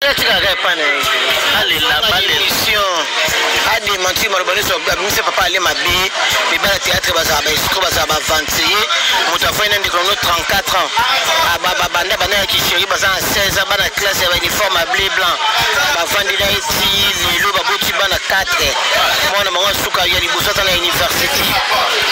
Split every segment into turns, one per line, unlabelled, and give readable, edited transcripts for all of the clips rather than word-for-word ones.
Atikaka epai na ye.
Alela balela.
Émission adementir maloba nyonso abimisi papa ale mabe. Mibala théâtre bazala ba escroc, bazala ba aventurier. Moto afai na ndeko no 34 ans, banda banda ya kisheri, baza na 16 ans, bana classe ya bauniforme ya bleu blanc, bavandi na ye ti lelo, baboti bana 4. Mwana bango asuka ya liboso aza na université.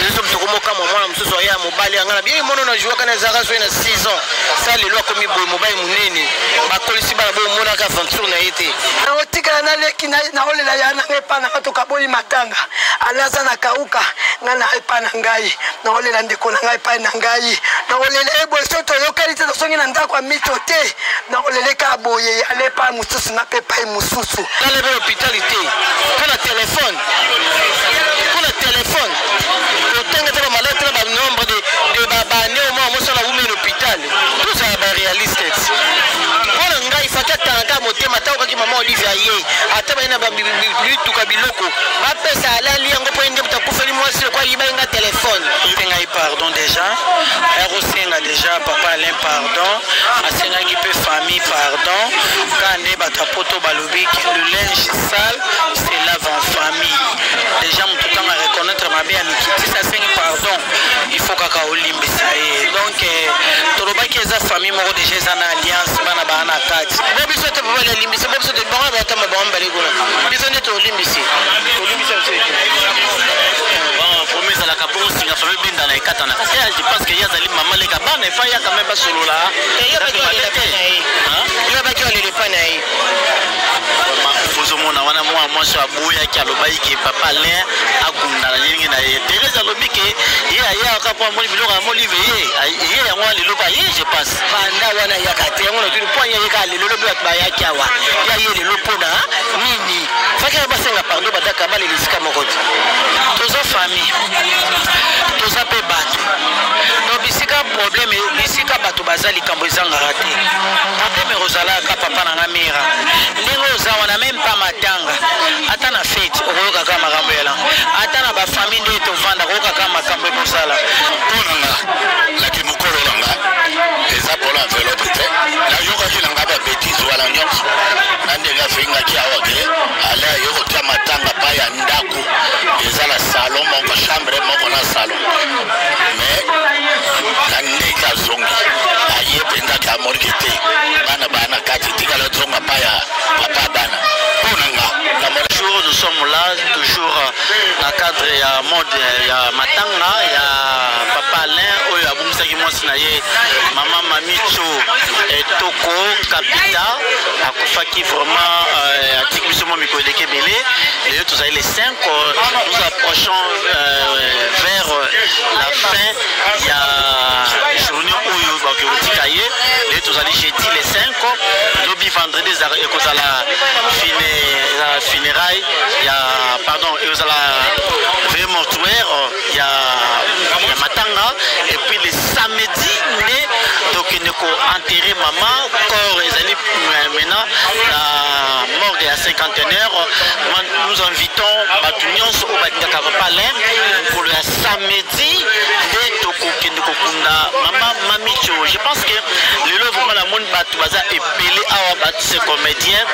Biso tokomokamwa, mwana mosusu aya ya mobali anga na bien mono na jouaka na ezalaka soki na 6 ans sa, lelo akomi boye, mobali monene, bakolisi bana boye, omonaka aventure na ye te.
Nakotikala naleki, naolela ya nanga epa nanga, tokaboli matanga. Ala aza na kauka, ngai na epa na ngai, naolela ndeko na ngai epai na ngai, nakolela ye boye. So toyokani te, tosongi na ndako ya mito te, nakolela kaka boye, ale epai mosusu, nga mpe epai mosusu.
Tala mpe hôpital te mpo na telefone, mpo na telefone otanga te bamalade te na banombre de babane omwa mosala wumi na hôpital. Tozala baréaliste ti. Mpo na ngai, faki akangaka motema ata okaki mama Olivia ye, ata baye na bituka biloko bapesa, alali yango mpo ye nde moto akufeli mwasi lokwa ayibai nga telefone.
Ngai pardon, déjà akosenga déjà papa Alain pardon, asengaki mpe famille pardon. Kaka nde bato ya poto balobi que le linge sale se lave en famille. Déjà moto ntango areconnaître mabe ya mikitisi, asengi pardon, il faut kaka olimbisa ye. Donc tolobaki eza famille moko déjà, eza na alliance, bana baa na kati.
Bo biso te, papa alimbisi bo biso te. Bango batamba bango mibale kuna, biso nde tolimbisi, tolimbisa biso te.
Vraiment ezalaka bongo, singa famille ebendana, ekatana te. Je pense que ye azali mama leka bana, efa ya quand même basolola.
Yo baki olela epai na ye.
Ozomona wana mwa mwasi aboyaki, alobaki ke papa Alain akunda na ndenge na ye. Therese alobi ke ye ayaka mpo amoni biloko ya Molive, ye ye yango wana lelo ye, je pense.
Banda wana yaka te, yango natuni mpo anya yeka lelo, lobi bato bayaki awa ya ye lelo mpona nini? Faki basenga pardon, badaka balela esika moko te.
Toza famille, toza mpe bato. Donc bisika problème, bisika bato baza, likambo ezangaka te. Problème ekozalaka. Papa na nga Mira, ndenge oza wana, même pa matanga, ata na fête, okoyokaka makambo ya lango, ata na bafamille nde tovanda, koyokaka makambo ekosala.
Mpo na nga, naki mokolo na nga eza mpona enveloppe te. Nayokaki na nga babêtises wana nyonso na ndenge afingaki awa ke ale aye kotia matanga pa ya ndako eza na salon moko, chambre moko na salon. Mais na ndenge azongi, aye mpenza ke amorke te, bana baa na kati, tikala zonga pa ya papa bana. Mpo na nga namona.
Toujours nous sommes là, toujours na cadre ya mode ya matanga ya papa Alain oyo abungisaki mwasi na ye, mama Mamicho Etoko Kapita. Akufaki vraiment, atiki biso mwa mikolo eleki ebele. Lelo tozali le 5, nous approchons vers la fin ya journée oyo bakoki kotika ye. Lelo tozali jeudi le 5, lobi vendredi ekozala funéraille ya, pardon, ekozala veillée mortuaire ya matanga, et puis le samedi nde tokende koenterrer mama. Corps ezali maintenant na morgue ya Cinquantenaire. Nous invitons bato nyonso oyo balingaka papa Alain, mokolo ya samedi nde tokokende kokunda mama Mamicho. Je pense que lelo vraiment namoni bato baza ebele awa, baartiste comédien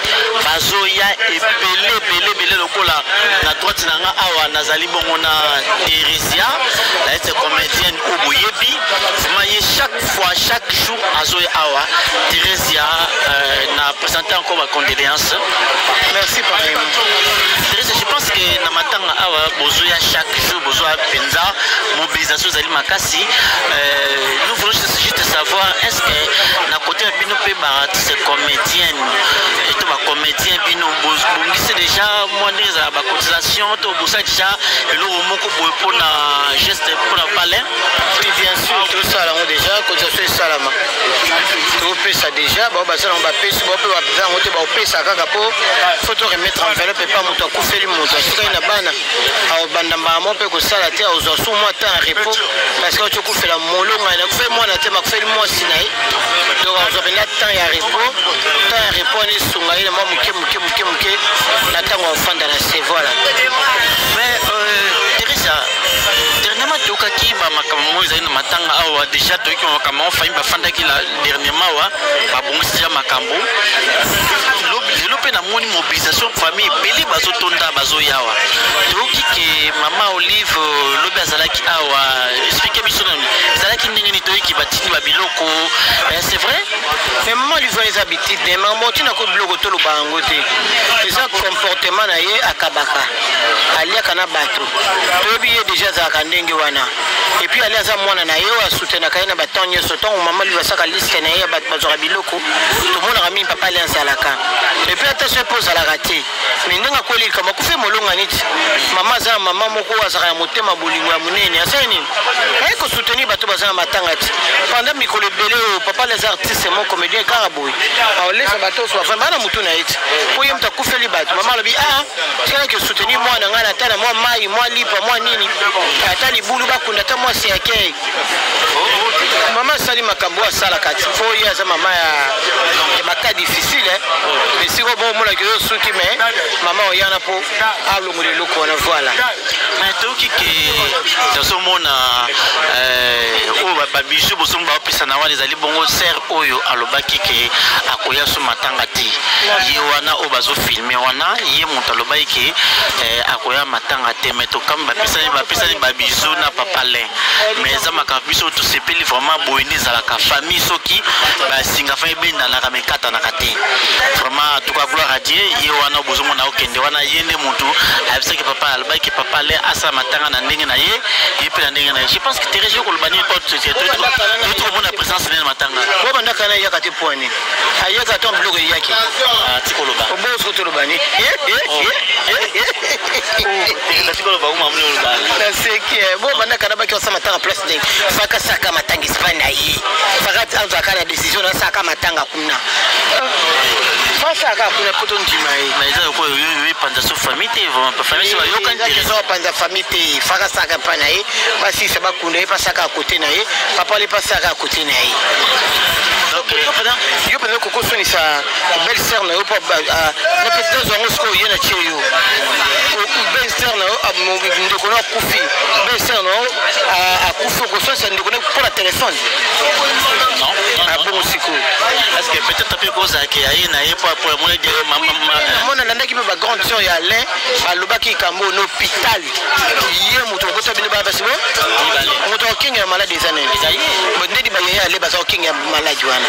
bazoya ebele ebele ebele. Lokola na droite na nga awa, nazali bongo na Thérésia, l'artiste comédienne oyo boyebi vraiment ye, chaque fois, chaque jour azoya awa. Thérésia, na présenter encore bacondoléance.
Merci pareillement.
Thérésia, je pense que na matanga awa bozoya chaque jour, bozoya mpenza, mobilisation ezali makasi. Nous voulons juste savoir, est ce que na côté ya bino mpe baartiste comédienne to bacomédien, bino bongisi déjà mwa ndenge ezala bacotisation to bosala déjà eloko moko boye mpona geste mpona palin?
Oui, bien sûr, tosala yango déjà. Cotisation esalama, topesa déjà. Bao basala yango, bapesi bao mpe baza yango te, baopesa kaka mpo faut to remettre enveloppe epa moto akufeli. Moto atikali na bana, akobanda mbala moko mpe kosala te, akozwa su mwa temps ya repos, parce que auti okufela molonga na akufeli mwana te, makufeli mwasi na ye. Donc akozwa mpenza temps ya repos. Temps ya repos wana esunga ye na mwa moke moke moke moke na ntango akofanda na se. Voilà.
Mais Teresa, dernièrement toyokaki bamakambo moko ezali na matanga awa. Déjà toyoki bamakambo yango, famille bafandaki la dernièrement awa, babongisi déjà makambo. Mobilisation famille ebele bazotonda bazoyawa. Toyoki ke mama Olive lobi azalaki awa. Explique biso nanu ezalaki ndenge nini, toyoki batindi babiloko, c'est vrai?
Mais mama Olive wana eza habitude ne makambo ntina ko biloko toloba yango te, eza comportement na ye. Akabaka, aliaka na bato, toyebi ye déjà azalaka ndenge wana. Et puis ale aza mwana na ye oyo asutenaka ye na batemps nyonso. Ntango mama Olive asaka liste na ye ya bato bazwaka biloko, tomonaka mingi papa ale azalaka. Et puis ata so mpe ozalaka te, mais ndenge akweli likambo, akufi molonga niti mama aza na mama moko oyo azalaka na motema bolingo ya monene, asali nini? Aye kosoutenir bato baza na matanga ti pendant mikolo ebele. Oyo papa ale aza artiste mo comédien kaka boye, aolesa bato oso bafandi bana motu na ye ti po ye moto akufeli bato. Mama alobi: "Ah, tikalaki osoutenir mwana ngai na ata na mwa mai, mwa lipa, mwa nini, ata libulu bakunda, ata mwa cercueil." Mama asali makambo oyo asalaka ti po ye aza mama ya baka difficile. Esika bo omonaki oyo suki, mais mama oyana mpo alongola eloko wana, voilà.
Mais toyoki ke tozomona oyo babijoux bozongo baopesa na wana, ezali bongo sœur oyo alobaki ke akoya so matanga te. Ye wana oyo bazofilme wana, ye moto alobaki ke akoya matanga te. Mais tokami bapesani babijoux na papa Lin. Mais eza makambo biso tosepeli vraiment. Boye nde ezalaka famille, soki basinga fa ebendanaka mais ekatanaka te. Vraiment, en tout cas, gloire à Dieu. Ye wana bozomona okende wana, ye nde motu ayebisaki papa, alobaki papa Le asala matanga na ndenge na ye, ye mpe na ndenge na ye. Je pense que Thérèse, yo koloba nini po toyoti komona présence nene matanga?
Po bandaka na eyaka te, po nini ayaka to biloko eyaki?
Ti koloba.
Oboso toloba ni.
Tikoloba uma mune oloba.
Naseki bo bandaka na baki osala matanga place ndenge faka saka matanga espagne na ye, faka azwaka na décision na asaka matanga kuna, fasaka kuna po tondima ye.
Mais eza lokola oyo epanza so famille te, vraiment famille so bayokani te.
Eza bapanza famille te. Faka saka epai na ye, basisa bakunda ye, pasaka à côté na ye, papa le pasaka à côté na ye. Yo mpenza kokosonisa belle sœur na yo mpo na petit azwa yango. Sikoyo ye na tie yo belle sœur na yo, ndeko na akufi, belle sœur na yo akufi, okosonisa ndeko na mpo na telefone? Abongo sikoyo.
Parce que peut-être mpe kozalaka ya ye na ye po amoni.
Mona alandaki mpe bagrande sœur ya Alain, balobaki likambo na hôpital. Ye moto akota bino baya basi bo moto akokengela maladi eza nini? Ndedi bayeye ale baza kokengela maladi wana.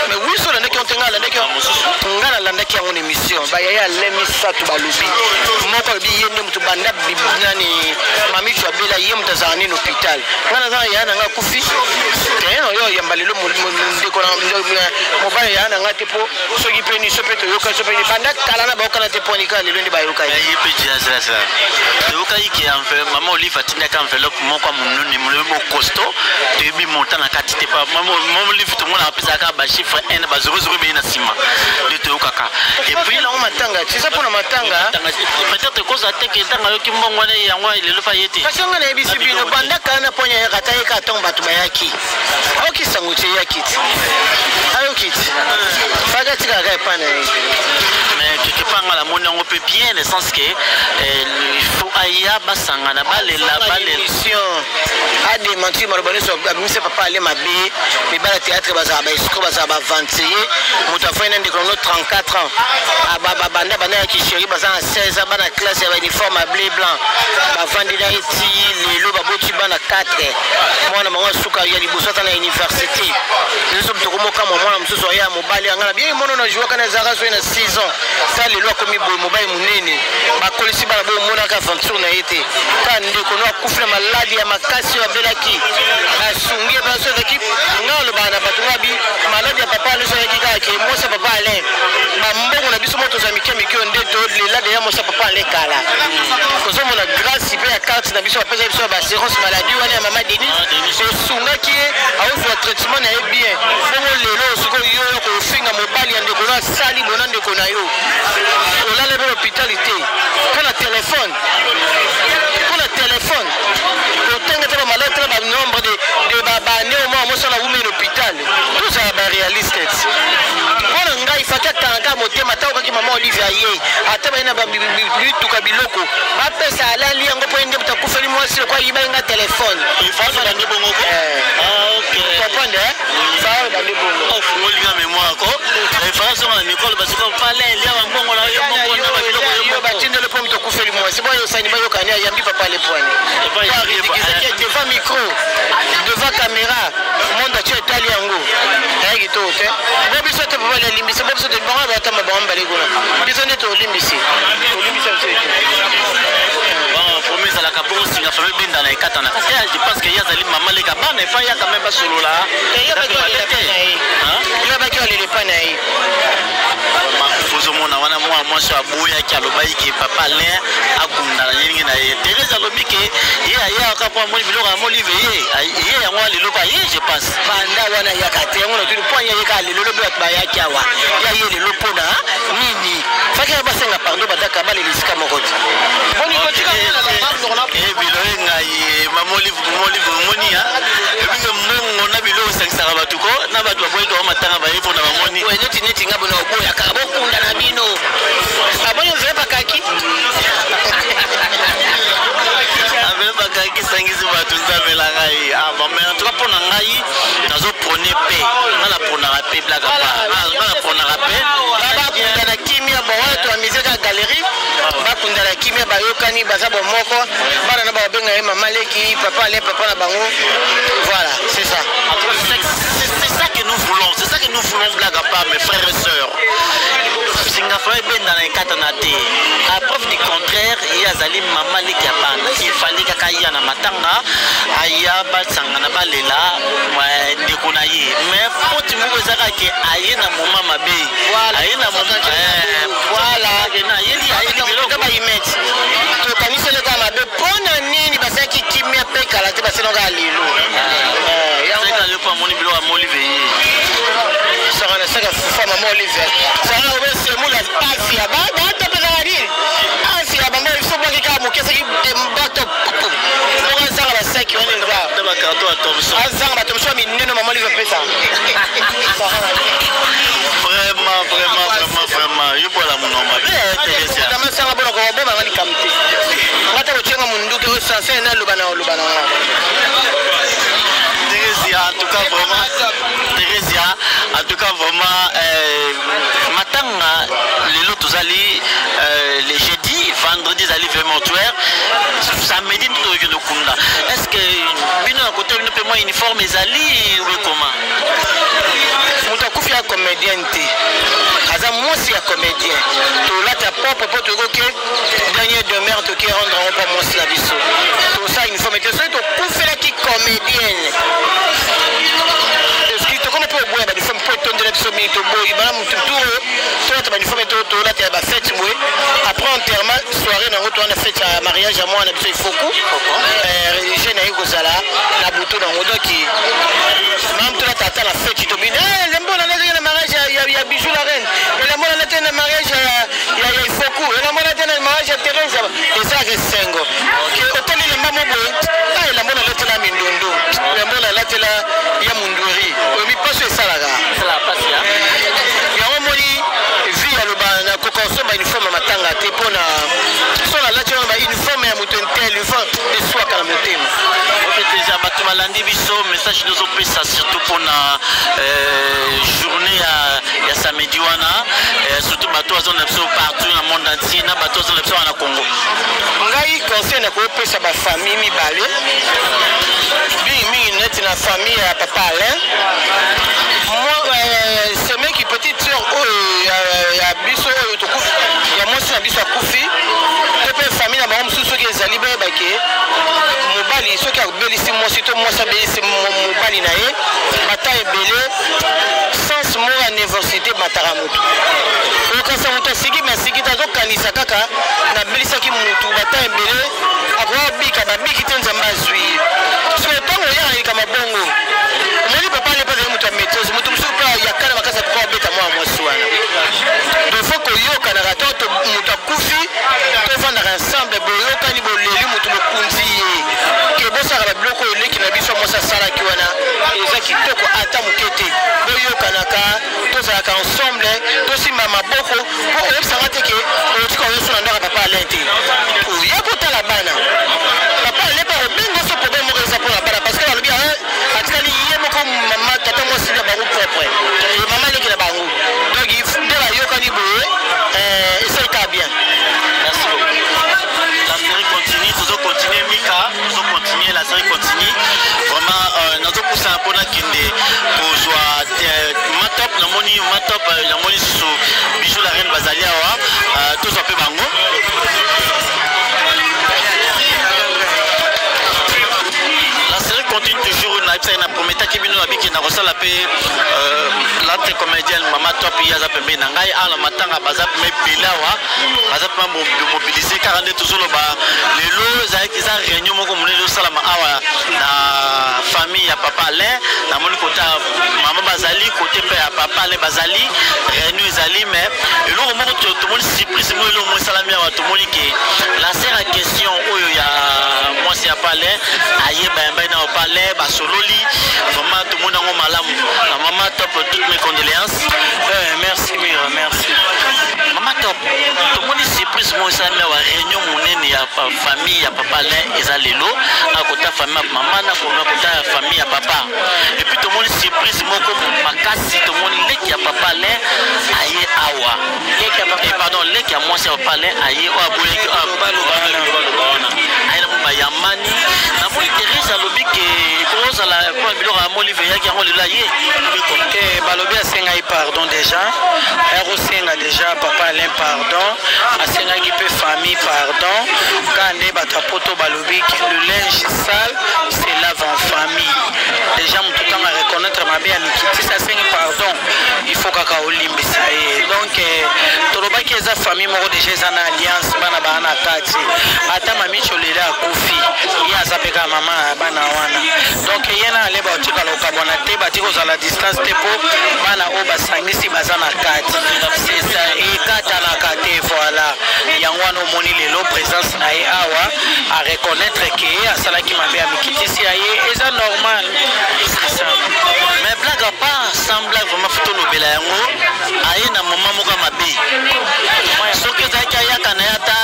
Mais wiso olandaki yango te, ngai alandaki, ngai nalandaki yango na émission. Bayeye ale misato balobi, moko alobi ye nde moto banda nani mamicho abela, ye moto azalaka nini hôpital. Ngai naza yaya na ngai akufi te, oyo oyamba lelo ndeko na mobali yaya na ngai te, mpo soki mpe niso mpe toyoka so mpe banda kala na bayokana te, mponi kaka lelo nde bayoka
ye. Ye mpe zela toyokaki ke mama Olive atindaki enveloppe moko ya monene mo costaud, toyebi montant na kati te. Mama Olive tomona apesaka bachiffre 1 ba 00 ebeye na nsima nde toyokaka.
Et puis yango matanga eza mpona matanga.
Peut-être kozala te ke ntango ayoki mbongo wana, yango lelo fa ye te.
Kasi nga nayebisi bino, banda kala na ponya ayaka, ata yeka ntango bato bayaki, ayoki sango ti eyaki ti ayoki ti faka tikaka epa na ye.
Mais quelque part nga namoni yango mpe bien, le sens que il faut aya basangana, balela, balela.
Émission adémentir maloba nyonso abimisa papa ale mabe. Mibala théâtre bazala baescrocs, bazala baaventurier. Moto afai na ndeko nango 34 ans, banda banda ya kisheri, baza na 16 ans, bana classe ya bauniforme ya bleu blanc, bavandi na ye ti lelo, baboti bana 4. Mwana bango asuka ya liboso ata na université. Nyonso tokomokamwa, mwana mosusu aya mobali anga na bien mono na jouaka na ezalaka soki na 6 ans, ta lelo akomi boye mobali monene, bakolisi bana boye, omonaka aventure na ye te. Ka ndeko no akufi na maladi ya makasi oyo abelaki, basungi ye baso ezalaki. Ngai alobaka na bato, ngai abi maladi ya papa nyonso azalaki kaka ke mwasi ya papa Alain, bambongo na biso mo tozwa mike mike oyo nde tolela deya mwasi ya papa Alain kala. Ozomona grâce mpe ya carte na biso bapesa biso ya baassurance maladie wana ya mama Denis, esungaki ye aozwa traitement na ye bien. Bongo lelo sikoyo yo kofinga mobali ya ndeko no asali bona ndeko na yo, olala mpe hôpital te mpo na telefone, mpo na telefone kotenga te bamaladi te na banombre de baane omwa mosala wumi na hôpital. Tozala baréaliste ti mpo na ngai faki akangaka motema. Ata okaki mama Olivia ye ata baye na bituka biloko bapesa, alali yango mpo ye nde moto akufeli mwasi lokwa ayibai nga telefone. Comprendre bande bongo.
Ofungolinga mémoire ko référence na mikolo basiko pale elia bambongo.
Ayambani, ayambi papa lepwani devant micro, devant caméra, monde atie etali yango, ayaki to te. Bo biso te, papa alimbisi bo biso te. Bango batamba bango mibale kuna, biso nde tolimbisi, tolimbisa biso ete.
Vraiment ezalaka bongo, singa famille ebendana, ekatanaka te. Je pense que ye azali mama leka bana, efa yaka me basolola.
Yo abaki alela epai na ye.
Ozomona wana mwa mwasi aboyaki, alobaki ke papa Alain akunda na ndenge na ye. Therese alobi ke ye ayaka mpo amoni biloko ya molive, ye ye yango lelo mpo aye, je pense.
Banda wana yaka te, yango natuni mpo anya yeka lelo. Lobi bato bayaki awa, ya ye lelo mpona nini? Faki ya basenga pardon, badaka balela esika moko te.
Bilo ye ngai mama Olive, mama Olive, omoni ebike mbongo na biloko esangisaka bato ko na bato baboyaki bango matanga, baye mpona bamoni.
Neti nga bona oboyaka bokunda na bino, aboni enveloppe akaki.
Enveloppe akaki, sangisi bato, nzambe na ngai. Ah bon, mais en tout cas mpo na ngai nazoprôner mpe nga naprônaka mpe blaka pa nga naprônaka mpe.
Bakunda na kimia. Bon, wana toamize kaka galerie, bakunda na kimia, bayokani, baza bomoko, bana na babenga ye mama leki, papa ale papa na bango. Voilà, c'est ça.
C'est ça que nous voulons, c'est ça que nous voulons. Blague à part, mes frères et sœurs, singa fa ebendana, ekatana te. À preuve du contraire, ye azali mama leki ya bana, il fallait kaka ya na matanga aya, basangana, balela ndeko na ye. Mais faute moko ezaka ke aye na moment mabe, aye na
Voilà.
Ayeli biloko.
Baimeti tokaniseli kaka mabe. Mpo na nini basalaki kimia mpe kala te, basalaka lelo?
Yo mpo amoni biloko ya molive ye.
Saka na saka fufa, mama Olive, saka obe semula afia batapezaka nini, afia mama Olive, bwaki kaka moke, soki bato moko azanga basaki wana eza
na bacarton ya Thomson.
Azanga bato mosusu ya minene, mama Olive apesa.
Vraiment, vraiment, vraiment, vraiment, yo mpola monoko mabe, Teresia.
Masanga mpona kobomanga likambo te, nga ta kotienga munduki oyo sanse naloba na oloba na nga.
Theresia, en tout cas vraiment, Theresia, en tout cas vraiment, matanga lelo tozali le jeudi, vendredi ezali veillée mortuaire, samedi nde tokokende okunda. Est ce que bino na kote bino mpe mwa uniforme ezali obe comment?
Moto akufi ya comédien te, aza mwasi ya comédien. Tolata propre mpo tokoki dernier demeure, toki rendre yango mpo mwasi na biso. Tosala uniforme te soki tokufelaki comédienne. Tokoma mpe oboya bauniforme mpo etondela biso mingi. Toboyi bana motu tour, tolata bauniforme, tolata ya bafête boye. Après enterrement, soirée nango towana fête ya mariage ya mwana biso Ifoku religieux na ye kozala na butu nango. Donc mam tolata ata na fête, tobini elembo nalataki na mariage ya Bijou la reine, elembo nalati na mariage ya Ifoku, elembo nalati na mariage ya Therese. Ezalaka esengo otali elemba mo boye, elembo nalatela mindundu, elembo nalatela ya munduri oyo mipaso esalaka yango. Moni vie aloba nakoka kosomba uniforme ya matanga te, mpona so nalati wana bauniforme ya moto intel, uniforme eswaka na motema.
Ok, déjà bato balandi biso, message tozopesa surtout mpona journée ya samedi wana, surtout bato bazona biso partout na monde entier, na bato bazona biso wana na Congo.
Ngai conseil nakopesa bafamille mibale, mingimingi neti na famille ya papa Alain, semeki, petite sœur oyo ya biso oyo tokufi, ya mwasi na biso akufi, to mpe famille na bango mosusu, soki ezali, bayebake mobali soki abelisi mwasi to mwasi abelisi mobali na ye, bata ebele sens moko ya nervosité mataka motu, okasa moto asiki masiki te, azokanisa kaka nabelisaki motu bata ebele, akoka bika babiki te, Nzambe azwi ye. So ntango oyaka likambo bongo, omoni papa ale mpe azali moto ya maîtrise, moto mosusu mpe yakana makasi akoka abeta mwana mwasi wana. Donc faut koyokanaka to moto akufi, tovandaka ensemble, boyokani, boleli motu, bokunzi ye, ke bosalaka babiloko oyo leki na biso mwasi asalaki wana eza kitoko ata moke te. Boyokanaka, tozalaka ensemble, tosimba maboko, mpo oyebisanga te ke otika oyoso na ndako ya papa Alain te, oya kotala bana. Papa Alain mpe akobenga so problème moko eza mpona bana, parce que balobi atikali ye moko mama tata mwasi na bango propre, mama leki na bango. Donc nde bayokani boye, esalika bien.
Merci beaucoup. La série continue. Namoni susu Bijou la reine bazali awa, tozwa mpe bango. La série continue toujours. Nayebisaki, na prometaki bino na biki na kosala mpe l'autre comédienne, Mama Top. Ye aza pembeni na ngai awa na matanga. Baza peme ebele awa, baza pema mobilisés kaka nde tozoloba. Lelo ezalaki, eza réunion moko monene ezosalama awa na famille ya papa Alain. Namoni kota mama bazali, kote mpe ya papa Alain bazali, réunion ezali. Mais eloko moko tomoni, surprise moko, eloko moko esalami awa. Tomoni ke la sœur ya question oyo ya mwasi ya papa Alain aye, bayambai na papa Alain, basololi. Vraiment tomoni yango malamu. Na Mama Top, toutes mes condoléances.
Merci Mira, merci.
Mama Top, tomoni surprise moko esalami awa. Réunion monene ya famille ya papa Alain eza lelo, akota famille ya mama na kota ya famille ya papa. Et puis tomoni surprise moko makasi, tomoni leki ya papa Alain aye awa. Eh, pardon, leki ya mwasi ya papa Alain aye, oyo aboyaki wana, aye na mo bayambani. Namoni Therese alobi ke kozala mpona biloko ya Molive eyaki yango lelo aye.
Te, balobi asengai pardon déjà, aya kosenga déjà papa Alain pardon, asengaki mpe famille pardon. Kaka nde bato ya poto balobi ke le linge sale se lave en famille. Déjà motu ntango areconnaître mabe ya mikitisi, asengi pardon, il faut kaka olimbisa ye. Donc tolobaki eza famille moko déjà, eza na alliance, bana baa na kati. Ata Mamicho lelo akufi, ye aza mpe kaka mama ya bana wana. Donc ye na ale baotikala kokabwana te, bati kozala distance te, mpo bana oyo basangisi baza na kati, c'est ça, ekatanaka te. Voilà, yango wana omoni lelo présence na ye awa, areconnaître ke ye asalaki mabe ya mikitisi ya ye, eza normal, c'est ça.
Mais blague à part, sans blague, vraiment faut tolobela yango. Aye na moment moko ya mabe. Soki ezalaki ayaka na ye ata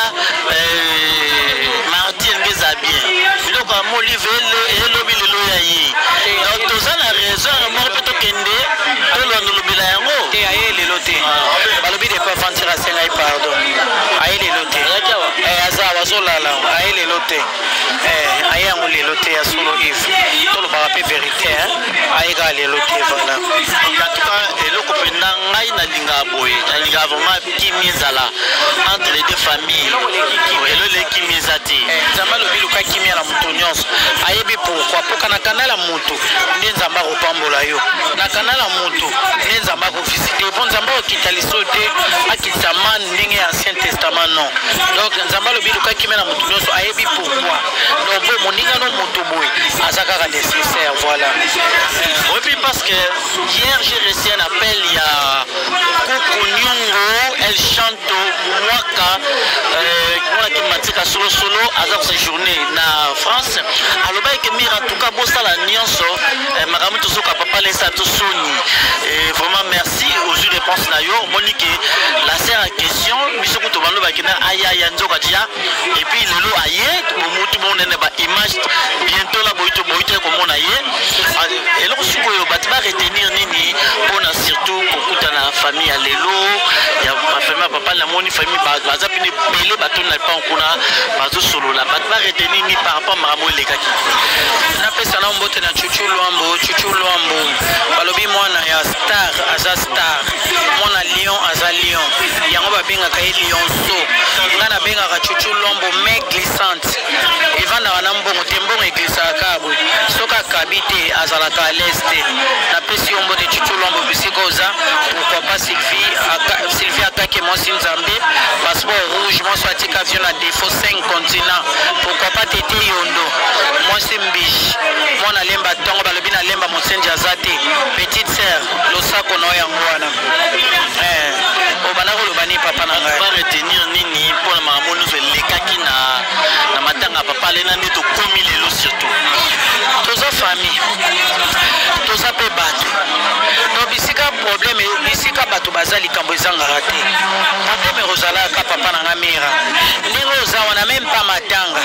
mardi, elingi eza bien. Biloko ya Molive elobi lelo ya ye, donc toza na raison yango moko mpe tokende tolanda olobela yango.
Te, aye lelo te. Balobi depuis avant-hier asengai pardon, aye lelo te. Aza awa, azolala, aye lelo te. Aye yango lelo te ya solo. Yves, tolobaka mpe vérité, aye kaka lelo te, voilà.
En tout cas, eloko mpenza ngai nalingaka boye, nalingaka vraiment kimi ezala entre les deux familles. Elo eleki kimi eza te.
Nzambe alobi luka kimia na moto nyonso. Ayebi pourquoi? Mpoka na kanala moto nde Nzambe akopambola yo, na kanala moto nde Nzambe akovisite, mpo Nzambe akokita liso te, akitisa man ndenge ya Ancien Testament, non. Donc Nzambe alobi luka kimia na moto nyonso, ayebi pourquoi. Donc mpo moninga no moto boye aza kaka nécessaire, voilà.
Oui, puis parce que hier j'ai reçu un appel, il y a Kuku Nyungu, elle chante Mwaka, mwana Matika solo solo, aza séjourné na France. Alobaki ke Mira, en tout cas, bosala nyonso, makambo tozoka papa lesa to soni. Et vraiment merci aux réponses na yo, moni ke la sœur en question, biso kutu bando bakina aya ya nzoka dia, et puis lelo aye, bomutu bonene ba image bientôt la boyito boyito komona ye. Eloko sikoyo bato baretenir nini mpona surtout kokutana famille ya lelo, ya famille ya papa? Namoni famille baza pene ebele, batoni na lipango kuna bazosolola. Bato baretenir nini par rapport makambo elekaki?
Napesa na mbote na Chuchu Lwambo. Chuchu Lwambo, balobi mwana ya star aza star, mwana lion aza lion, yango babengaka ye lionceau. Ngai nabengaka Chuchu Lwambo main glissante, evandaka na mbongo te, mbongo eglisaka kaka boye. Soki akabi te, azalaka à l'aise te. Napesi yo mbote, Chuchu Lwambo, bisika oza. Pourquoi pas Sylvie Sylvie Akake, mwasi Nzambe, passeport rouge, mwasi atika avion na défaut 5 continent. Pourquoi pas Tete Yondo, mwasi mbishi, mwana lemba ntongo, balobi na lemba mosenzi aza te. Petite sœur, losako na oyo yango wana. Obanda koloba nini, papa na ngai?
Baretenir nini mpona makambo nyonso elekaki na matanga ya papa Alena, nde tokomi lelo surtout?
Toza famille, toza mpe bato. Donc bisika problème, bisika bato baza, likambo ezangaka te. Problème ekozalaka, papa na nga Mira, ndenge oza wana, même pa matanga,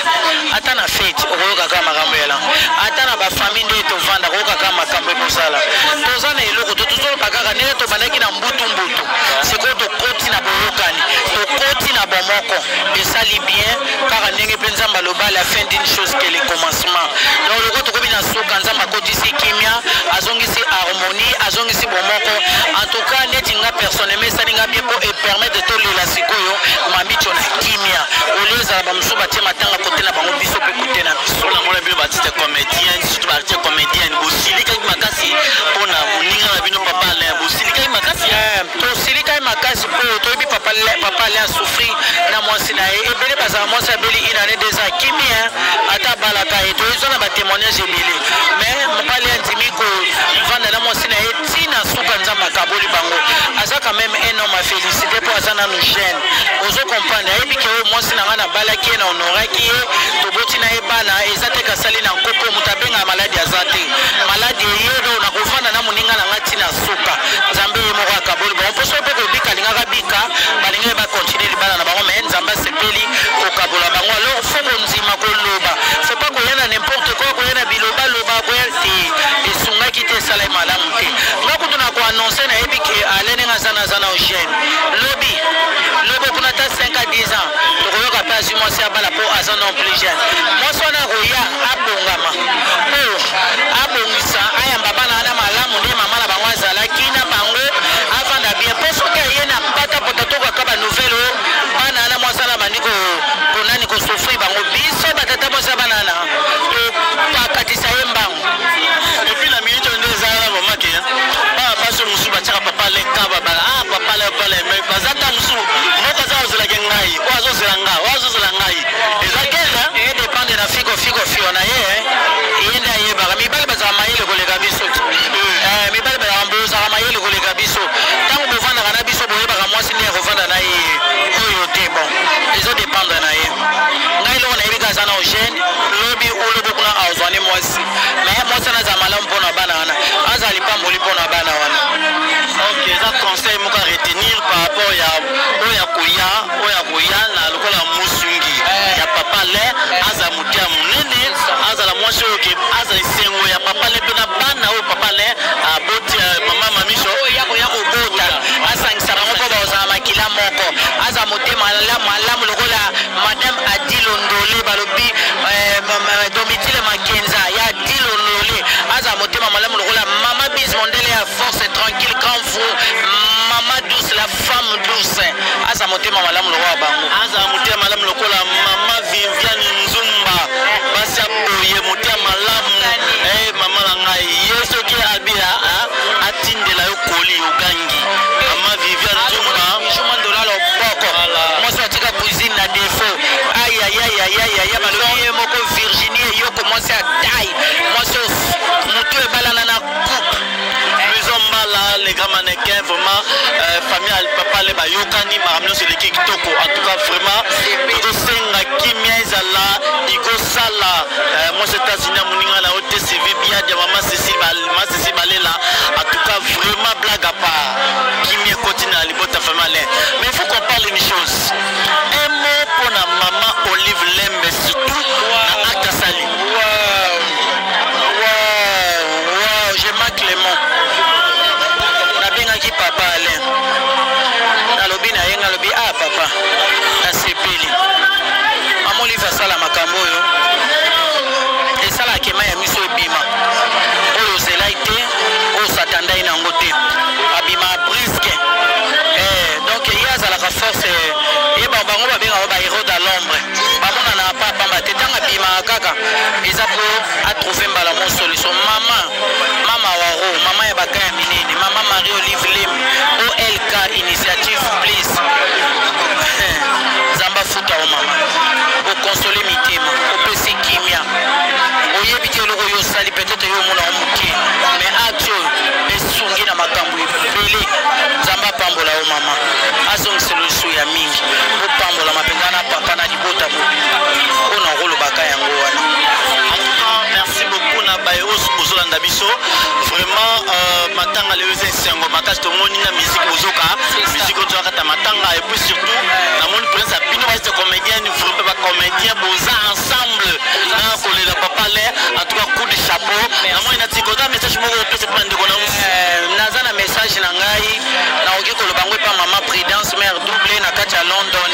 ata na fête, okoyoka kaka makambo yalango. Ata na bafamille nde tovanda, koyoka kaka makambo ekozala. Toza na eloko to tozoloba kaka ndenge tobandaki na mbutu mbutu, sikoyo tokoti na boyokani, tokoti na bomoko. bomoko esali bien kaka ndenge mpe Nzambe aloba la fin d'une chose que le commencement. Donc lokola tokomi na suka, Nzambe akotisi kimia, azongisi harmonie, azongisi bomoko. En tout cas neti nga personnellement esali nga bien mpo epermettre tolela sikoyo Mamicho na kimia, olie ezala bamosusu batie matanga kote na bango, biso mpe kote na biso.
Namona bino baartiste comédien, surtout baartiste comédienne, bosilikaki makasi mpona moninga na bino papa Alain. Bosilikaki makasi?
Tosilikaki makasi mpo toyebi papa Alain asouffrir na mwasi na ye. Ebele bazala mwasi abeli une année, 2 ans, kimi ata abalaka ye. Toyezwa na batémoignage ebele, mais papa Alain andimi kovanda na mwasi na ye ntina suka, Nzambe akaboli bango. Aza quand même un homme à féliciter mpo aza nanu jeune, ozo comprendre. Ayebi ke oyo mwasi na ngai nabalaki ye, na honoraki ye, toboti na ye bana, eza te kasali na nkopo. Moto abengaka maladi aza te, maladi eye do nakovanda na moninga na ngai ntina suka, Nzambe ye moko akaboli bango. Mpo soki mpe kobika alingaka bika, balingaki bacontinue libala na bango, mais Nzambe asepeli kokabola bango. Alors faut kondima koloba, faut pas koya na n'importe quoi, koya na bilobaloba, koya te esungaki te, esalai malamu te. Nga kutu na koannonce, nayebi ke ale ndenge aza na aza na jeune, lobi lobi kuna ata 5 à 10 ans tokoyoka mpe azwi mwasi abala, mpo aza non plus jeune. Mwasi wana akoya abongama mpo abongisa, ayamba bana wana malamu nde mama na bango azalaki na bango, avanda bien. Mpo soki aye na patapota, tokaka banouvelle oyo bana wana, mwasi wana bandi konani kosouffrir bango. Biso batata mwasi ya bana wana topakatisa ye mbango.
Et puis na minute oyo nde eza wana vraiment ke bana basi mosusu batiaka papa Alain kaba bala, ah, papa Alain, papa Alain, mais baza ta mosusu moko aza kozelaki ngai, oyo azozela ngai, oyo azozela ngai, eza guerre.
Edépendre na fiko fiko fio na ye, ye nde ayebaka. Mibali bazala mayele koleka biso. Mibali bazala, bozala mayele koleka biso. Ntango bovandaka na biso, boyebaka mwasi nde akovanda na ye oyo te. Bon, ezodépendre na ye. Ngai eloko nayebi ka, aza na jeune, lobi olobi kuna azwani mwasi, mais mwasi wana azala malamu mpona bana wana, azala lipamboli mpona bana wana.
Ok, eza conseil moko à retenir par rapport ya oyo ya koya, oyo ya koya na lokola mosungi ya papa Alain. Azala moto ya monene, azala mwasi oyo ke azala esengo ya papa Alain mpe na bana oyo papa Alain aboti, mama Mamiso.
Oyo ya koya kobota, asangisa bango mpo bazala makila moko. Aza motema malamu lokola madame Adilondole, balobi Domitile Makenza ya Adilondole. Aza motema malamu lokola mama Bis Mondele ya force tranquille, grand fou, mama douce, la femme douce. Aza motema malamu lokola bango.
Azala motema malamu lokola mama Viviane Nzumba. Basi aboye motema malamu, mama na ngai ye soki abia atindela yo koli ogangi, mama Viviane Nzumba.
Ndola loboko, mwasi atika cuisine na défaut, ayayayayaya. Balobi ye moko Virginie Eyoko, mwasi atai, mwasi motu ebalana na coupe.
Maison Mbala, les grands mannequins, vraiment, famille papa Alain bayokani, makambo nyonso eleki kitoko. En tout cas vraiment tozosenga kimia ezala ikosala. Mwasi États-Unis ya moninga na yo te, Sylvie Biadia, mama Cécile, mama Cécile Balela. En tout cas vraiment, blague à part, kimia ekoti na libota famille Alain. Mais il faut qu'on parle une chose, un mot mpona mama Olive Lembe, surtout na acte asali.
Wow, je manque les mots. Nabengaki papa Alain, nalobi na ye, nalobi: "Ah papa, nasepeli. Mama Olive asala makambo oyo esalaka ema ya miso ebima, oyo ozelai te, oyo satandai nango te, abima brusque." Donc ye azalaka force. Ye bango babengaka bahéros dans l'ombre, bamonana pa pamba te. Ntango abimaka kaka eza mpo atrouve mbala mo solution. Mama, mama waro, mama ya baka ya minene, mama Marie Olive Lembe, OLK Initiative, please, Nzambe afuta o mama. Okonsole mitema, opesi kimia. Oyebi te eloko oyo osali, peut-être yo omona o moke, mais acte oyo esungi na makambo ebele. Nzambe apambola yo mama, azongisela lisu ya mingi. Opambolama mpenza na papa na libota mobimba. Oyo nakolobaka yango wana.
Merci beaucoup na baye oyo bozolanda biso. Vraiment, matanga lelo eza esengo makasi. Tomoni na musique, bozoka musique oyo tozakata matanga. Et puis surtout namoni prince ya bino baite comédienne, vraiment bacomédien boza ensemble na kolela papa Alain. En tout cas, coup de chapeau. Namoni na tikoza message moko opesa mpe bandeko na.
Naza na message na ngai, nakoki koloba yango epa mama Prudence, mare double na kati ya London.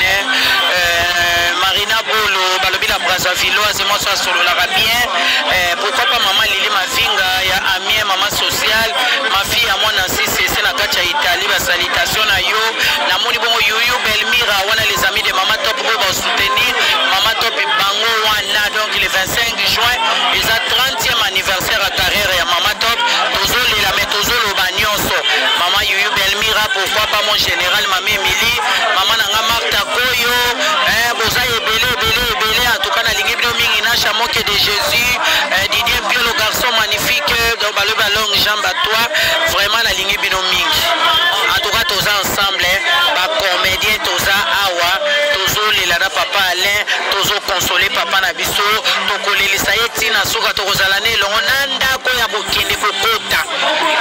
Brazavilloise, mwasi asololaka bien. Eh, pourquoi pas mama Lili Mavinga ya Amiens, mama sociale, ma fille ya mwana sisi na kati ya Italie, ba salutation na yo. Namoni bongo Yuyu Belmira wana, les amis de mama Top oyo ba soutenir mama Top bango wana. Donc le 25 juin eza 30e anniversaire ya carrière ya mama Top. Tozolela mais tozoloba nyonso. Mama Yuyu Belmira, pourquoi pas mon général, mama Emily, mama nanga Martha Koyo, eh, boza ebele ebele ebele. En tout cas nalingi bino mingi. Na Chamoke de Jésus, eh, Didier Pio, le garçon magnifique, donc balobi ba longue jambe à toi. Vraiment nalingi bino mingi. En tout cas toza ensemble, eh, ba comédien toza awa, tozolela na papa Alain, tozokonsole papa na biso, tokolelisa ye ntina suka, tokozala na elongo na ndako ya kokende kokota,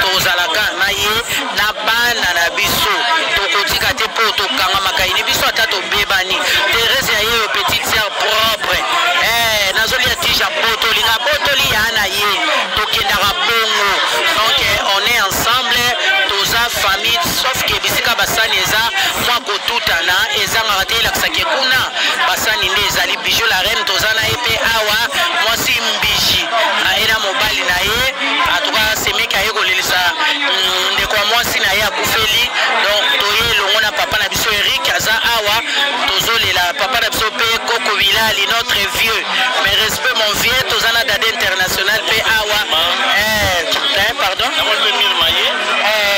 tozalaka na ye na bana na biso, tokotika te mpo tokangamaka ini biso ata tobebani. Therese ya ye yo, petite sœur propre, eh, nazolia tige ya botolinga botoli ya na ye, tokendaka bongo. Donc on est ensemble, toza famille, sauf ke bisika basani eza mwa kotutana ezangaka te, elakisaki kuna basani nde ezali. Bijou la reine, toza na ye mpe awa, mwasi mbiji aye na mobali na ye. Atuka semeki aye kolelisa ndeko ya mwasi na ye akufeli. Donc toye elongo na papa na biso Erik aza awa, tozolela papa na biso mpe Koko Bilali, notre vieux. Mais respect, mon vieux. Toza na Dada International mpe awa, eh, eh, pardon, eh,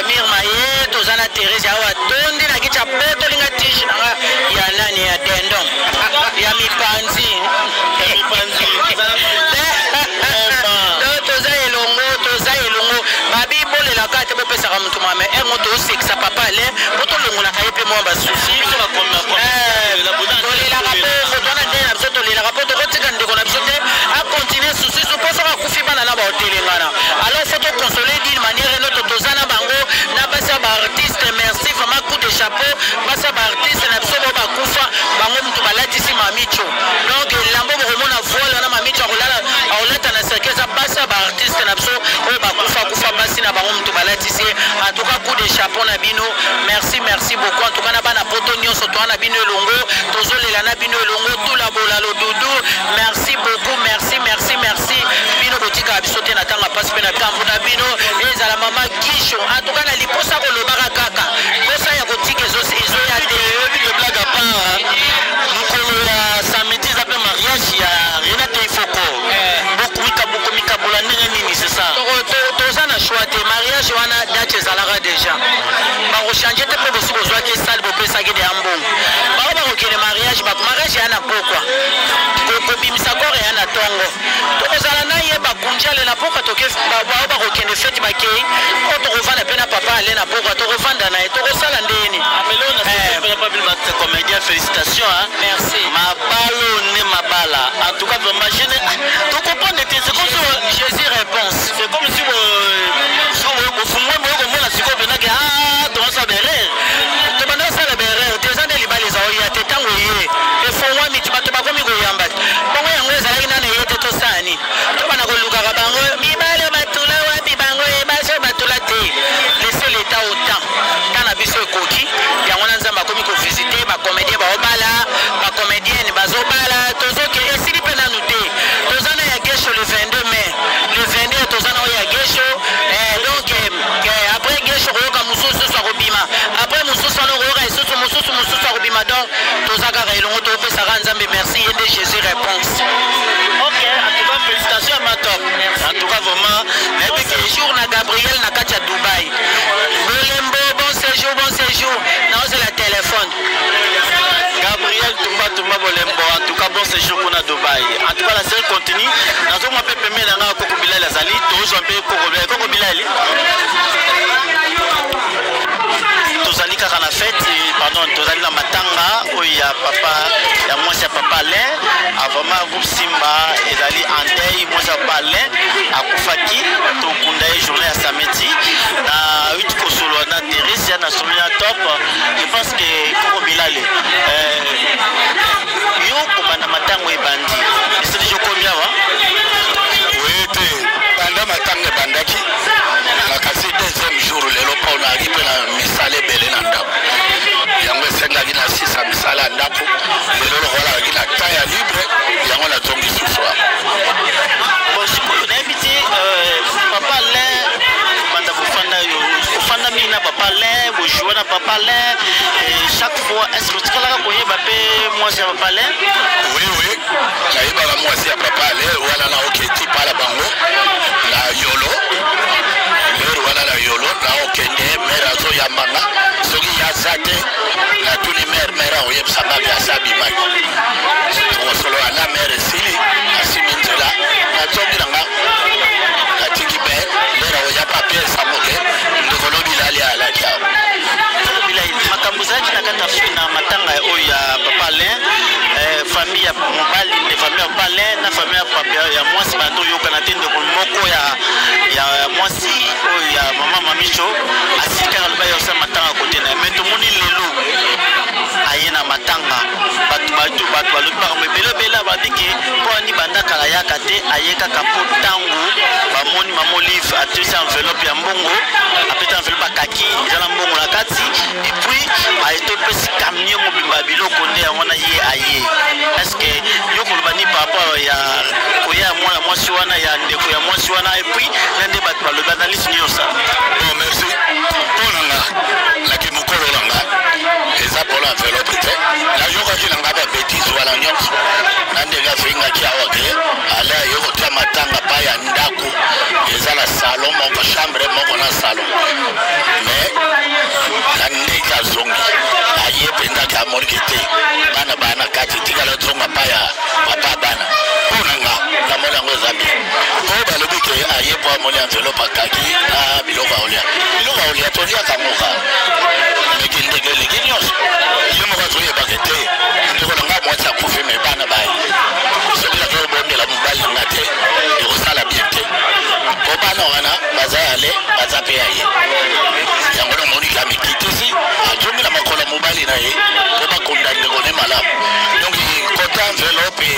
Mirma ye. Toza na Therese awa, tondi na kiti ya botolinga tige nanga ya nani ya dendon ya mipanzi. Donc toza elongo, toza elongo. Babi bolelaka te, bopesaka motu mame engo, tosekisa papa ale po tolongolaka ye mpe mwa basusi. Tolelaka mpo twana nde na biso, tolelaka mpo tokotika ndeko na biso te akontinue susisu, mpo soki akufi bana na baotelengana. Alors faut toconsoler d'une manière noto. Toza na bango na basi ya baartiste. Merci vraiment, coup de chapeau. Basi ya baartiste na biso bao bakufa, bango mutu balatisi Mamicho. Donc elambo bokomona voile wana Mamicho akolata na cercueil, eza basi ya baartiste na biso oyo bakufa kufa, basi na bango mutu balatisi ye. En tout cas coup de chapeau na bino, merci, merci beaucoup. En tout cas na bana poto nyonso, toa na bino elongo, tozolela na bino elongo. Tula bolalo dudu, merci beaucoup, merci, merci, merci. Bino botikaka biso te na ntango ya mpasi mpe na ntambo na bino ezala mama Gisho. En tout cas na liposa kolobaka kaka posa ya kotika ezoya te.
Oyebi ke blague à part, mokolo ya samedi eza mpe mariage ya Renate Ifoko. Bokomikabola ndenge nini? C'est ça.
Toza na choix te. Mariage wana, date ezalaka déjà, bakochange te mpo bosi bozwaki sale, bopesaki de ya mbongo. Bango bakokende mariage, mariage ya na pokwa, kobimisa corps ya na ntongo. Tokozala na ye bakunji ale na pokwa, bao bakokende feti bakei oyo, tokovanda mpe na papa ale na pokwa, tokovanda na ye, tokosala ndeni.
Comédien, félicitations, hein.
Merci.
Mabalo ne mabala, en tout cas vraiment je ne to comprendre te, c'est comme si
Jésus réponse.
C'est comme si bofungwa boye komona sikoyo mpenake, ah, tomasala baerreur.
Tobanda osala baerreur te, eza nde libala eza oya te. Ntango eye efongwami ti bato bakomi koyamba te, bongo yango ezalaki nano eye te. Tosala nini? Tobanda kolukaka bango mibale batula wapi, bango baso batula te. Laisse l'état au temps, ntan na biso ekoki. Yango na Nzambe akomi kovisite bacomédien, baobala, bacomédienne bazobala. Tozoke esili mpe nanu te. Toza na ya Gesho le 22 mai, le 22 toza na oyo ya Gesho. Donc après Gesho koyoka mosusu susu akobima, après mosusu wana okoyoka lisusu mosusu mosusu akobima. Donc toza kaka elongo, topesaka Nzambe merci, ye nde Jésus réponse.
Ok, en tout cas félicitations à ma top, en tout cas vraiment.
Nayebi ke séjour na Gabriel na kati ya Dubai, bolembo, bon séjour, bon séjour. Naozela téléphone.
Gabriel Tumba Tumba Bolembo, en tout cas bon séjour kuna Dubai. En tout cas la série continue. Nazomwa mpe pembeni na nga Koko Bilali azali, tozwa mpe Koko Bilali. Koko Bilali, tozali kaka na fête, pardon, tozali na matanga oyo ya papa ya mwasi ya papa Alain. Vraiment groupe Simba ezali en deuil. Mwasi ya papa Alain akufaki, tokunda ye journée ya samedi. Na euti kosolola na Therese ya na sololi na top. Je pense que Koko Bilali, yo kobanda matango ebandi esili, jokomi awa.
Oye te, banda matanga ebandaki, nakasi deuxième jour lelo, mpo nayaki mpe na misala ebele na ndako. Yango esengaki nasisa misala ya ndako. Lelo lokola azalaki na temps ya libre, yango nazongi.
papa Alain. Chaque fois, est ce que otikalaka koyeba mpe mwasi ya papa Alain?
Oui, oui, nayebaka mwasi ya papa Alain wana. Na oketi pala bango na Yolo, lere wana na Yolo na okende, mère azoyambanga. Soki yaza te, natuni mère, mère akoyebisanga bi asa abimaki. Tokosolola na mère, esili, asimi nzela, nazongi na nga, natiki be mère akoya papier esangoke ndeko lobi lali alaki awa.
Makambo ezalaki na kati ya na matanga oyo ya papa Alain, famille ya mobali, famille ya papa Alain na famille ya papa ya mwasi bando oyokana te. Ndeko moko ya mwasi oyo ya mama Mamicho asilikaka, aloba ye osala matanga kote na ye. Mais tomoni lelo aye na matanga, bato bato bato balobi makambo ebele ebele, babiki mpo ani banda kala yaka te, aye kaka mpo ntango bamoni mama Olive atisi enveloppe ya mbongo, apeti enveloppe akaki eza na mbongo na kati, et puis aye topesi camion mobimba ya biloko, nde yango wana ye aye. Est ce que yo koloba nini par rapport ya koya ya mwana mwasi wana, ya ndeko ya mwasi wana, et puis na nde bato balobi, analyse nyonso?
Bon, merci. Mpo na nga, naki mokolo na nga eza mpona enveloppe te. Nayokaki na nga babêtises wana nyonso na ndenge afingaki awa ke ale aye kotia matanga pa ya ndako eza na salon moko, chambre moko na salon. Mais na ndenge azongi, aye mpenzaki amoniki te bana baa na kati, tikala zonga pa ya papa bana. Mpo na nga, namoni yango eza bien. Po balobi ke aye mpo amoni enveloppe akaki na biloko ya kolia, biloko ya kolia toliaka yango kaka meki ndenge eleki nyonso. Ye moko azoyebaka te ndeko na nga mwasi akufi, mais bana baye, soki nazo kobondela mobali na nga te, ekosala bien te, po bana wana baza yale, baza mpe ya ye. Yango namoni amikitisi, azongi na makolo ya mobali na ye mpo bakunda ndeko ne malamu. Donc kota enveloppe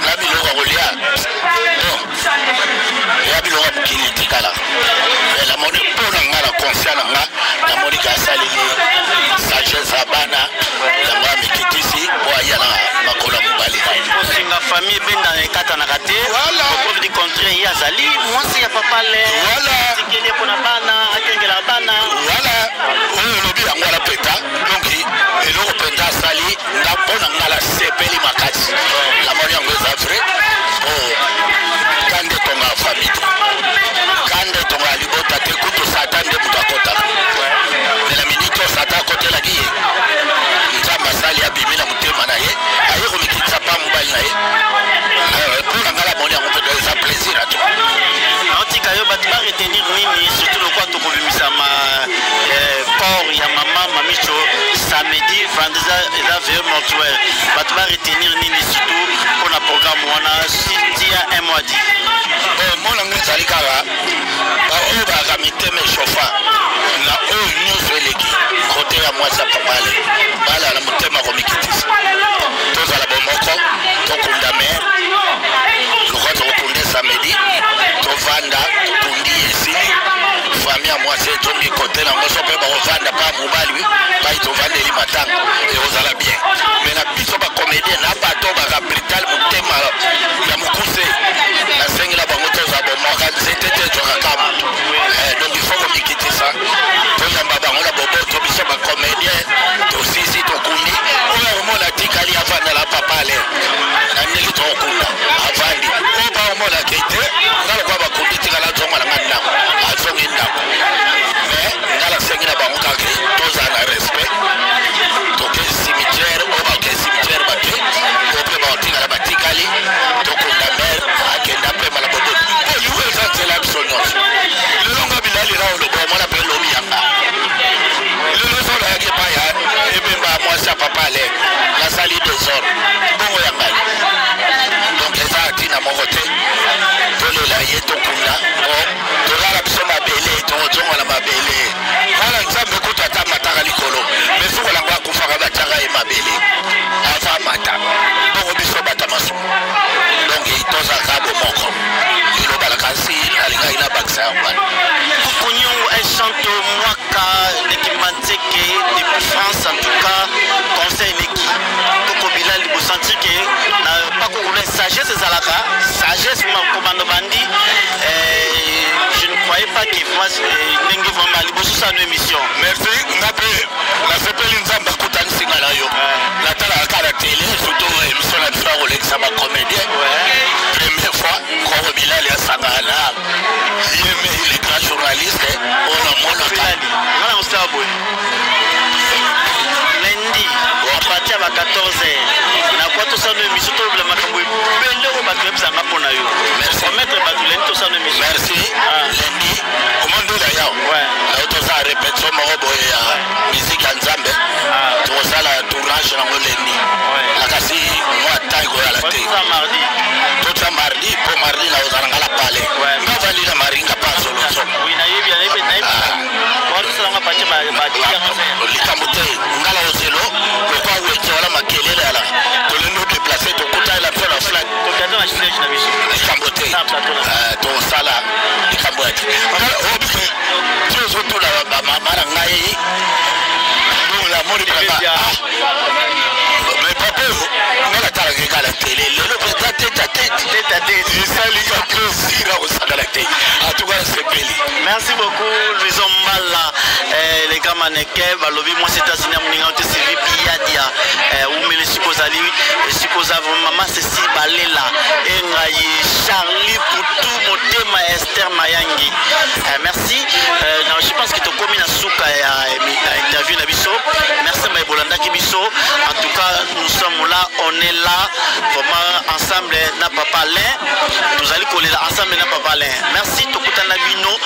na biloko ya kolia, bon, ya biloko ya mokili etikala. Namoni mpo na nga, na conscient na nga, namoni ka asaleli sagesse ya bana, yango amikitisi mpo aya na makolo ya mobali na ye.
Kosinga famille ebendana ekatanaka te. Preuve du contraire, ye azali mwasi ya papa le tikeli ye mpona bana, akengela bana.
Voilà, oyo olobi yango wana peta. Donc eloko mpenza asali nga, mpo na nga nasepeli makasi, namoni yango eza vrai, po kanda etonga ya famille te, kanda etonga ya libota te. Kutu Satan nde moto akotaka, mais na minute oyo Satan akotelaki ye, Nzambe asali abimi na motema na ye, aye komikitisa pa mobali na ye. Mpo na ngai, namoni yango mpenza eza plaisir ato.
Naotika yo, bato baretenir nini, surtout lokwa tokobimisama corps ya mama Mamicho samedi, vendredi eza veillée mortuaire, bato baretenir nini surtout mpona programme wana tia un mois dit?
Bon, mona ngo ezali kaka baoyo bazalaka mitema echauffa na oyo nyonso eleki kote ya mwasi ya papale, bala na motema komikitisa, tozala bomoko, tokunda mère lokwa tokokunde samedi, tovanda, tokundi, esili, famille ya mwasi ezongi kote nango, so mpe bakovanda pa mobali pai tovandeli matanga, ekozala bien. Mais na biso bacomédien na bato baka brutal, motema ya mokuse, nasengela bango tozwa bomoka, nzete te ezwaka ka moto. Donc il faut komikitisa, toyamba bango na boboto. Biso bacomédien tosisi, tokundi, oyo akomona tikali avandala papa ale na ndenge tokokunda avandi, oyo baomonake te, nga lokwa bakundi, tikala azonga na nga ndako, azongi ndako. Mais nga nasengi na bango kaka tozala na respect. Toke cimetière, oyo bake cimetière bake, oyo mpe baotikala batikali, tokunda mère, akenda pema na boboto, po liwa eza nzela ya biso nyonso. Lelo nga bilali na oloba, omona mpe lobi yanga. Lelo so nayaki epai ya ebemba ya mwasi ya papa ale, nasali désordre bongo ya ngai. Donc eza ntina moko te. Tolela ye, tokunda, po tolala biso mabele, tokozonga na mabele. Wana Nzambe kutu ata amataka likolo, mais suka nango akufaka, batiaka ye mabele ava amata bongo. Biso bata masumu, donc tozalaka bomoko. Liloba na kasi alingaki nabakisa yango wana.
Kukunyongo Enchanto Mwaka Leki Manzeke depuis France. En tout cas, conseil leki tokobila liboso. tosala no émission.
Merci, nga mpe nasepeli Nzambe akutanisi nga na yo. Natalaka kaka na tele, surtout émission na biso ya kolekisa bacomédien. Première fois Koko Bilali asangana na ye, mais le grand journaliste oyo namonaka.
Nga na kosala boye, lundi à partir ya ba 14 heures nakoya tosala no émission, tolobela makambo ebele oyo bato bayebisanga mpo na yo.
Merci.
Promettre bato, lundi tosala no émission.
Merci. Lundi omondula yao nayo tosala répétition moko boye ya musique ya Nzambe. Tokosala tournage nango lundi, nakasi mwa temps ekoyala te.
Tosala mardi.
Totya mardi, mpo mardi nakozala nga na palais. Nga vandi na Maringa pa Zolozolo.
Oui, nayebi, nayebi, nayebi. Watosalanga partir ba 10 heures.
Likambo te, nga na ozelo lokwa wenze wana makelele ala tolingi odéplacer, tokutana biso na flat.
Tokata na siège na biso.
Likambo te.
Na plateau na
Tokosala likambo ya te. Obike ti ozotuna bamama na ngai, donc namoni
Bien.
Mais papa oyo nga natalaka kaka na tele, lelo mpenza tête à tête.
Tête à tête.
Esalinga plaisir akosakana te. En tout cas nasepeli.
Merci beaucoup, Louison Mbala, les grands mannequins, balobi mwasi États-Unis moninga te, Sylvie Biadia, umeli siko ozali siko oza vraiment mama Cécile Balela engai Charlie Poutou Motema Esther Mayangi. Merci. Non, je pense que tokomi na suka ya interview na biso. Merci baye bolandaki biso. En tout cas, nous sommes là, on est là vraiment ensemble na papa Alain, tozali kolela ensemble na papa Alain. Merci, tokutana bino.